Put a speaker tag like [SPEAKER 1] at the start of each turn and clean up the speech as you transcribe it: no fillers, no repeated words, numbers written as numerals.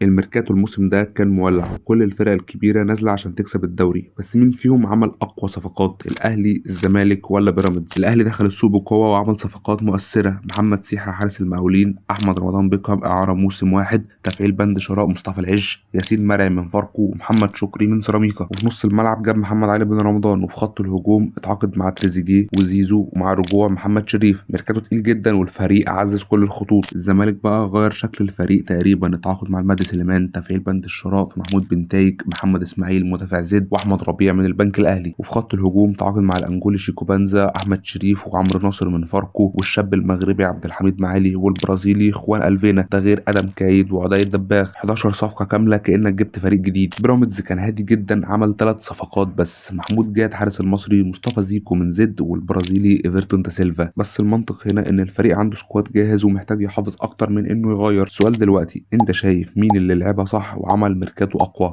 [SPEAKER 1] الميركاتو الموسم ده كان مولع، وكل الفرق الكبيرة نازلة عشان تكسب الدوري. بس مين فيهم عمل أقوى صفقات؟ الأهلي، الزمالك، ولا بيراميدز؟ الأهلي دخل السوق بقوة وعمل صفقات مؤثرة: محمد سيحة حارس المقاولين، أحمد رمضان بيكهام إعارة موسم واحد، تفعيل بند شراء مصطفى العش، ياسين مرعي من فاركو، ومحمد شكري من سيراميكا. وفي نص الملعب جاب محمد علي بن رمضان، وفي خط الهجوم اتعاقد مع تريزيجيه وزيزو، ومع رجوع محمد شريف. ميركاتو تقيل جدا والفريق عزز كل الخطوط. الزمالك بقى غير شكل الفريق تقريبا، اتعاقد مع المهدي سليمان، تفعيل بند الشراء في محمود بنتايج، محمد اسماعيل مدافع زد، واحمد ربيع من البنك الاهلي. وفي خط الهجوم تعاقد مع الانجولي شيكوبانزا، احمد شريف، وعمرو ناصر من فاركو، والشاب المغربي عبد الحميد معالي، والبرازيلي خوان الفينا، ده غير ادم كايد وعدي الدباغ. 11 صفقة كاملة كانك جبت فريق جديد. بيراميدز كان هادي جدا، عمل 3 صفقات بس: محمود جاد حارس المصري، مصطفى زيكو من زد، والبرازيلي ايفرتون دا سيلفا. بس المنطق هنا ان الفريق عنده squad جاهز ومحتاج يحافظ اكتر من انه يغير. السؤال دلوقتي، انت شايف مين اللي لعبها صح وعمل ميركاتو اقوى؟